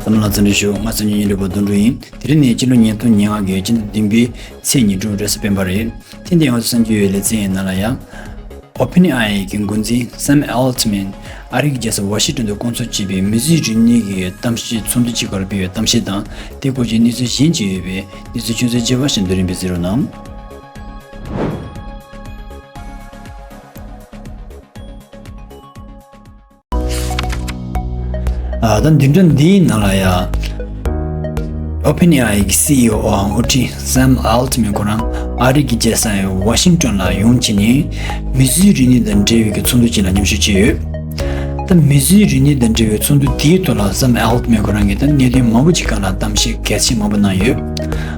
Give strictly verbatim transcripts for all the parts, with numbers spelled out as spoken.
གཟིགས་མོ་ལ་འཚམས་འདྲི་ཞུ། ང་གསར་འགྱུར་རྙིང་རུས་པ་དོན་གྲུབ་ཡིན། དེ་རིང་ནི་སྤྱི་ལོ་ཉིས་སྟོང་ཉེར་ལྔ་གི་སྤྱི་ཟླ་བདུན་པའི་ཚེས་ཉེར་དྲུག་རེས་གཟའ་སྤེན་པ་རེད། ཐེངས་འདིའི་ང་ཚོའི་གསར་འགྱུར་ལེ་ཚན་ཡི་ནང་ལ་ཡང་། ཨོ་ཕེན་ཨེ་ཨའི་གི་འགོ་འཛིན་སེམ་ཨལ་ཏི་མན་ཨ་རི་གི་རྒྱལ་ས་ཝ་ཤིང་ཏོན་དུ་བསྐོང་ཚོགས་བྱས་པའི་མི་གཟི་རིག་གནས་ཀྱི་གཏམ་བཤད་ཚོགས་འདུ་གཅིག་སྐོར་སྤེལ་བའི་གཏམ་བཤད་དང་། དེ་སྐོར་གྱི་གནས་ཚུལ་གཞན་ཅིག་ཡོད་པས། གནས་ཚུལ་ཁྱོན་ཚོད་ཆེ་བ་ཞིག་འདི་རིང་སྦེ་གཟིགས་རོགས་གནང་། ཨ། ད་བདུན་ཕྲག་འདིའི་ནང་ལ་ཡང་། ཨོ་ཕེན་ཨེ་ཨའི་གི་སི་ཨི་ཨོའང་དབུ་ཁྲིད་སེམ་ཨལ་ཏི་མན་ཁོ་རང་ཨ་རི་གི་རྒྱལ་ས་ཝ་ཤིང་ཏོན་ལ་ཡོང་བྱས་ནས། མི་གཟི་རིག་གནས་དང་འབྲེལ་བའི་གི་ཚོགས་འདུ་ཅིག་ལ་མཉམ་ཞུགས་བྱས་ཡོད། ད་མི་གཟི་རིག་གནས་དང་འབྲེལ་བའི་ཚོགས་འདུ་དེའི་ཐོག་ལ་སེམ་ཨལ་ཏི་མན་ཁོ་རང་གིས་ད་གནད་དོན་མང་པོ་ཅིག་སྒང་ལ་གཏམ་བཤད་གལ་ཆེན་མང་པོ་གནང་ཡོད།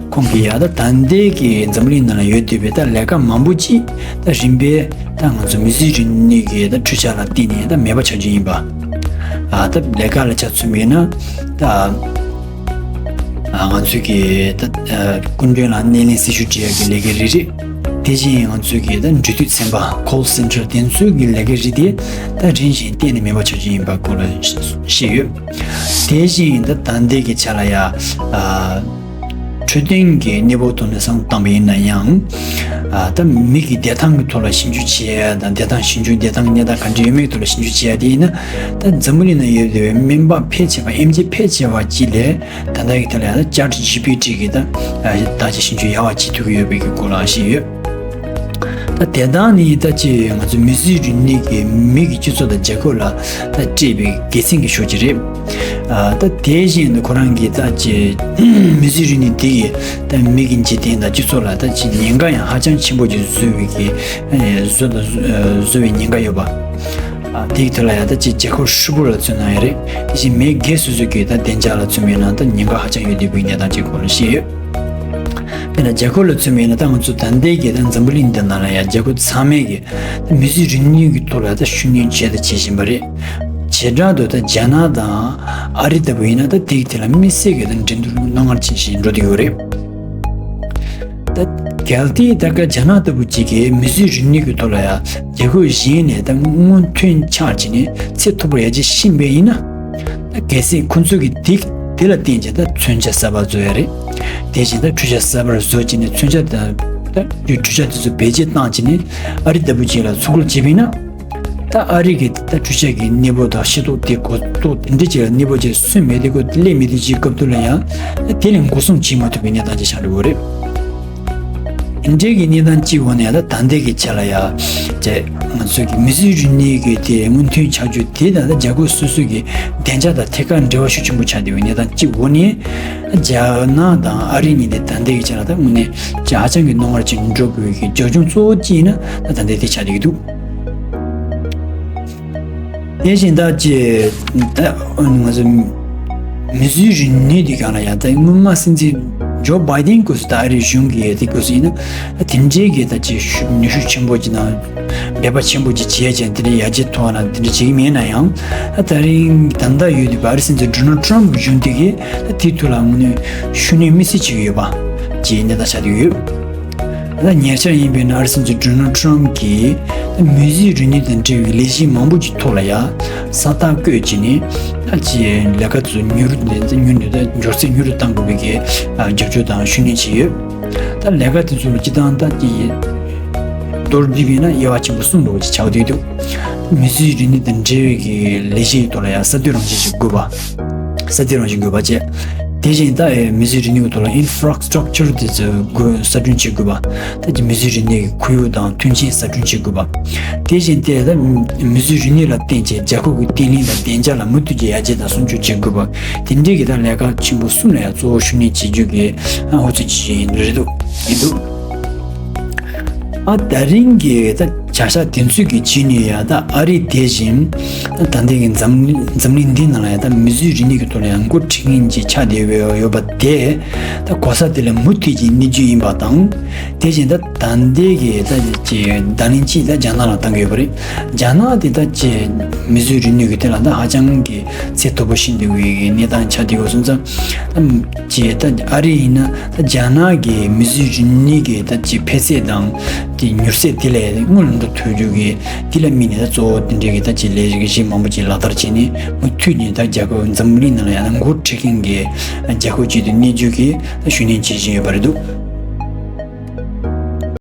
ཁོང་གིས་ཡང་ད་ད་ལྟའི་གི་འཛམ་བུ་གླིང་ནང་ལ་ཡོད་བསྡད་པའི་ད་ལས་ཀ་མང་པོ་ཅིག་ད་རིམ་པས་ད་ང་ཚོ་མི་གཟི་རིག་གནས་ཀྱི་ད་འཕྲུལ་ཆས་ལ་བརྟེན་ནས་ད་མེད་པ་ཆགས་རྒྱུ་ཡིན་པ། ཨ། ད་ལས་ཀ་ལ་ཆ་མཚོན་པ་ཡིན་ན། ད་ཨ། ང་ཚོས་ཀྱི་ད་ཨ། སྐུ་མགྲོན་ལ་སྣེ་ལེན་གསལ་ཞུ་བྱེད་ཡག་གི་ལས་ཀ་རེ་རེ། དེ་བཞིན་ང་ཚོས་ཀྱི་ད་འབྲེལ་མཐུད་ཚན་པ་ཁོལ་སེན་ཊར་དེ་ཚོའི་གི་ལས་ཀ་རེ་དེ་ད་རིམ་བཞིན་གཏན་ནས་མེད་པ་ཆགས་རྒྱུ་ཡིན་པ་སྐོར་ལ་བཤད་ཡོད། དེ་བཞིན་ད་ད་ལྟའི་གི་ཆ་ལ་ཡང་། ཨ། འཕྲོད་བསྟེན་གྱི་གནས་བབ་ཐོག་ནས་བསམ་བློ་བཏང་པ་ཡིན་ན་ཡང་། ཨ། ད་མི་གི་བདེ་ཐང་གི་ཐོག་ལ་ཞིབ་འཇུག་བྱེད་ཡ་དང་། བདེ་ཐང་ཞིབ་འཇུག་བདེ་ཐང་གི་གནས་སྟངས་ག་འདྲ་ཡོད་མེད་ཐོག་ལ་ཞིབ་འཇུག་བྱེད་ཡ་དེ་ཡིན་ན། ད་འཛམ་བུ་གླིང་ནང་ཡོད་པའི་སྨན་པ་ཕལ་ཆེ་བ། ཨེམ་ཆི་ཕལ་ཆེ་བ་ཅིག་ལས་ད་ལྟ་གི་ཐད་ལ་ཡང་ད་ཅེཊ་ཇི་པི་ཊི་གི་ད་ཨ། བརྟག་དཔྱད་ཞིབ་འཇུག་ཡག་པ་བྱེད་ཐུབ་ཀྱི་ཡོད་པའི་གི་སྐོར་ལ་བཤད་ཡོད། ད་དེ་དག་ནི་ད་ཅི་ང་ཚོ་མི་གཟི་རིག་གནས་ཀྱིས་མི་གི་སྤྱི་ཚོགས་དང་རྒྱལ་ཁབ་ལ་ད་སྤྲད་པའི་དགེ་མཚན་གྱི་ཤུགས་ཀྱིས་རེད། ཨ། ད་དེ་བཞིན་དུ་ཁོ་རང་གིས་ད་ཅི་མི་གཟི་རིག་གནས་དེ་གིས་ད་མི་གི་འཇིག་རྟེན་དང་སྤྱི་ཚོགས་ལ་ད་ཅི་ཉེན་ཁ་ཡང་ཧ་ཅང་ཆེན་པོ་ཅིག་བཟོ་བའི་གི། ཨ། བཟོ་དང་བཟོ་བའི་ཉེན་ཁ་ཡོད་པ། ཨ། དེའི་ཐད་ལ་ཡང་ད་ཅི་རྒྱལ་ཁབ་ཧྲིལ་པོ་ལ་མཚོན་ན་ཡང་རེད། དེ་བཞིན་མི་སྒེར་སོ་སོ་གི་ད་བདེ་འཇགས་ལ་མཚོན་པ་ཡིན་ན་ད་ཉེན་ཁ་ཧ་ཅང་ཡོད་བསྡད་པའི་གནས་སྟངས་ཅིག་སྐོར་ལ་བཤད་ཡོད། དཔེར་ན་རྒྱལ་ཁབ་ལ་མཚོན་པ་ཡིན་ན། ད་ང་ཚོ་ད་ལྟའི་གི་ད་འཛམ་བུ་གླིང་འདི་ནང་ལ་ཡང་རྒྱལ་ཁབ་ཚང་མས་གི་ད་མི་གཟི་རིག་གནས་ཀྱི་ཐོག་ལ་ད་ཤུགས་སྣོན་བྱས་དང་བྱེད་བཞིན་པ་རེད། བྱེ་བྲག་ཏུ་ད་རྒྱ་ནག་དང་ཨ་རི་ལྟ་བུ་ཡིན་ན། ད་དེ་གི་ཐད་ལ་དམིགས་བསལ་གྱི་ད་འགྲན་བསྡུར་རྣོ་ངར་ཅན་ཞིག་འགྲོ་བསྡད་ཡོད་རེད། ད་གལ་ཏེ་ད་ག་རྒྱ་ནག་ལྟ་བུ་ཅིག་གིས་མི་གཟི་རིག་གནས་ཀྱི་ཐོག་ལ་ཡང་རྒྱལ་ཁབ་གཞན་ནས་ད་སྔོན་ཐོན་ཆགས་བྱས་ནས་ཚད་མཐོ་པོར་ཡར་རྒྱས་ཕྱིན་པ་ཡིན་ན། ད་གལ་སྲིད་ཁོ་ཚོ་གིས་དེ་དེ་ལ་བརྟེན་བྱས་ད་མཚོན་ཆ་གསར་པ་བཟོ་ཡ་རེད། དེ་བཞིན་ད་འཕྲུལ་ཆས་གསར་པ་བཟོ་བྱས་ནས་མཚོན་ཆ་དང་ད་འཕྲུལ་ཆས་དེ་ཚོ་བེད་སྤྱོད་བཏང་བྱས་ནས་ཨ་རི་ལྟ་བུ་ཅིག་ལ་ཚུར་རྒོལ་བྱས་པ་ཡིན་ན། ད་ཨ་རི་གི་ད་འཕྲུལ་ཆས་ཀྱི་གནས་བབ་དང་ཤེས་རྟོགས་དེ་གོ་རྟོགས་དེ་འདྲ་ཅིག་ལ་གནས་བབ་ཅིག་སོན་མེད་དེ། གོ་སླེབས་མེད་དེ་ཅིག་སྐབས་དུས་ལ་ཡང་དེ་ལས་འགོག་སྲུང་བྱེད་མ་ཐུབ་པའི་གནས་སྟངས་ཅིག་ཆགས་འགྲོ་གི་རེད། དེ་འདྲའི་གི་གནས་སྟངས་ཅིག་འོག་ནས་ཡང་ད་ད་ལྟའི་གི་ཆ་ལ་ཡང་ཅེ་ང་ཚོ་གི་མི་གཟི་རིག་གནས་ཀྱི་དེ་སྔོན་ཐོན་ཆགས་རྒྱུ་དེ་དང་ད་རྒྱལ་ཁབ་སོ་སོ་གི་བདེ་འཇགས་དང་ཐད་ཀར་འབྲེལ་བ་ཤུགས་ཆེན་པོ་ཆགས་བསྡད་པའི་གནས་སྟངས་ཅིག་འོག་ནས། རྒྱ་ནག་དང་ཨ་རི་གཉིས་དེ་ད་ལྟའི་གི་ཆ་ལ་ད་དངོས་གནས་ཅེ་ཧ་ཅང་གི་རྣོ་ངར་ཅན་འགྲོ་དགོས་ཀྱི་རྒྱབ་ལྗོངས་གཙོ་བོ་གཅིག་ཡིན་ན། ད་ད་ལྟའི་དེ་ཆགས་བསྡད་ཀྱི་འདུག་དེ་བཞིན་ད་ཅེ་ད་ང་ཚོ་མི་གཟི་རིག་གནས་དེ་སྒང་ལ་ཡང་ད་སྔོན་མ་སྲིད་འཛིན་ཇོ་བྷའི་ཌེན་སྐབས་སུ། ད་ཨ་རིའི་གཞུང་གི་དེ་སྐབས་སུ་ཡིན་ན། དེ་འདྲའི་གི་ད་ཅེ་ཤུགས་ནུས་ཤུགས་ཆེན་པོ་ཅིག་དང་འབད་པ་ཆེན་པོ་ཅིག་བྱས་ཀྱང་དེ་འདྲའི་ཡར་རྒྱས་ཐོག་ན་དེ་འདྲ་བྱེད་ཀྱི་མེད་ན་ཡང་། ད་རིང་ད་ལྟ་ཡོད་དུས་ཨ་རི་སྲིད་འཛིན་ཌོ་ནལ་ཌི་ཊརམ་གྱི་གཞུང་དེ་གིས་ད་དེའི་ཐོག་ལ་དངོས་གནས་ཤུགས་སྣོན་དམིགས་བསལ་བྱེད་ཀྱི་ཡོད་པ་ཅེས་གནས་སྟངས་ཆགས་བསྡད་ཡོད། ད་ཉེ་ཆར་ཡིན་པས་ན་ཨ་རི་སྲིད་འཛིན་ཌོ་ནལ་ཌི་ཊརམ་གྱིས་ད་མི་གཟི་རིག་གནས་དང་འབྲེལ་བའི་ལས་གཞི་མང་པོ་ཅིག་ཐོག་ལ་ཡང་ས་རྟགས་བཀོད་བྱས་ནས། ད་ཅེ་ལས་ཀ་དེ་ཚོ་མྱུར་དུ་མྱུར་དུ་ད་མགྱོགས་ཚད་མྱུར་དུ་གཏང་དགོས་པའི་གི་རྒྱབ་སྐྱོར་དང་ཤུགས་སྣོན་བྱས་ཡོད། ད་ལས་ཀ་དེ་ཚོ་ལ་སྤྱིར་བཏང་ད་ཅེ་མདོར་བསྡུས་པས་ན་དབྱེ་བ་ཆེན་པོ་གསུམ་འདྲ་བོ་ཅིག་ཆགས་བསྡད་འདུག་མི་གཟི་རིག་གནས་དང་འབྲེལ་བའི་གི་ལས་གཞིའི་ཐོག་ལ་ཡང་གསར་གཏོད་རང་བཞིན་ཞིག་དགོས་པ། གསར་གཏོད་རང་བཞིན་དགོས་པ་བཅས། དེ་བཞིན་ད་ཨེ་མི་གཟི་རིག་གནས་ཀྱི་ཐོག་ལ་ཨིན་ཕི་ར་སི་ཊག་ཅར་དེ་ཚོ་དགོས་གསར་སྐྲུན་བྱེད་དགོས་པ། ད་ཀྱི་མི་གཟི་རིག་གནས་ཀྱི་ཁོར་ཡུག་དང་མཐུན་རྐྱེན་གསར་སྐྲུན་བྱེད་དགོས་པ། དེ་བཞིན་ཏེ་ད་མི་གཟི་རིག་གནས་ལ་བརྟེན་བྱས་རྒྱལ་ཁབ་ཀྱི་བརྟན་ལྷིང་དང་བདེ་འཇགས་ལ་མུ་མཐུད་ཀྱི་ཡར་རྒྱས་དང་སྲུང་སྐྱོབ་བྱེད་དགོས་པ། དེ་འདྲའི་གི་ད་ལས་ཀ་ཆེན་པོ་གསུམ་ལ་ཡང་གཙོ་བོ་ཤུགས་སྣོན་བྱེད་རྒྱུ་གི་ཨ་འོ་ཚོད་ཅིག་ཡིན་རེད་འདུག་ཡིན་འདུག་ཨ་ད་རིང་གི་ད་བྱ་གཞག་དེ་ཚོ་གི་རྗེས་ནས་ཡང་ད་ཨ་རི་དེ་བཞིན་ད་ལྟའི་གི་འཛམ་འཛམ་གླིང་འདི་ནང་ལ་ཡང་ད་མི་གཟི་རིག་གནས་ཀྱི་ཐོག་ལ་ཡང་འགོ་ཁྲིད་མཁན་ཅིག་ཆགས་བསྡད་ཡོད་པ་དེ། ད་གོ་ས་དེ་ལ་མུ་མཐུད་ཀྱི་གནས་རྒྱུ་ཡིན་པ་དང་། དེ་བཞིན་ད་ད་ལྟའི་གི་ད་ཅིག་བརྡ་ལན་གཅིག་ད་རྒྱ་ནག་ལ་བཏང་གི་ཡོད་པ་རེད། རྒྱ་ནག་དེ་ད་ཅིག་མི་གཟི་རིག་གནས་ཀྱི་ཐད་ལ་ད་ཧ་ཅང་གི་ཚད་མཐོ་པོ་ཕྱིན་བསྡད་པའི་གནས་སྟངས་ཆགས་བསྡད་ཡོད་སོང་ཙང་། ཅིག་ད་ཨ་རི་ཡིན་ན་ད་རྒྱ་ནག་གི་མི་གཟི་རིག་གནས་ཀྱི་ད་ཅིག་འཕེལ་ཚད་དང་དེ་མྱུར་ཚད་དེ་ལས་སྔོན་ལ་འགྲོ་ ཐོབ་རྒྱུ་གི་དེ་ལ་དམིགས་ནས་ད་གཙོ་བོ་དེ་འདྲའི་གི་ད་ཅིག་ལས་ཀྱི་གཞི་མང་པོ་ཅིག་ལག་བསྟར་བྱས་ནས་མུ་མཐུད་ནས་ད་རྒྱལ་ཁབ་འཛམ་གླིང་ནང་ལ་ཡང་ན་འགོ་ཁྲིད་མཁན་གྱི་རྒྱལ་ཁབ་ཅིག་ཏུ་གནས་རྒྱུ་གི་ད་ཤུགས་སྣོན་བྱེད་བཞིན་ཡོད་པ་རེད་འདུག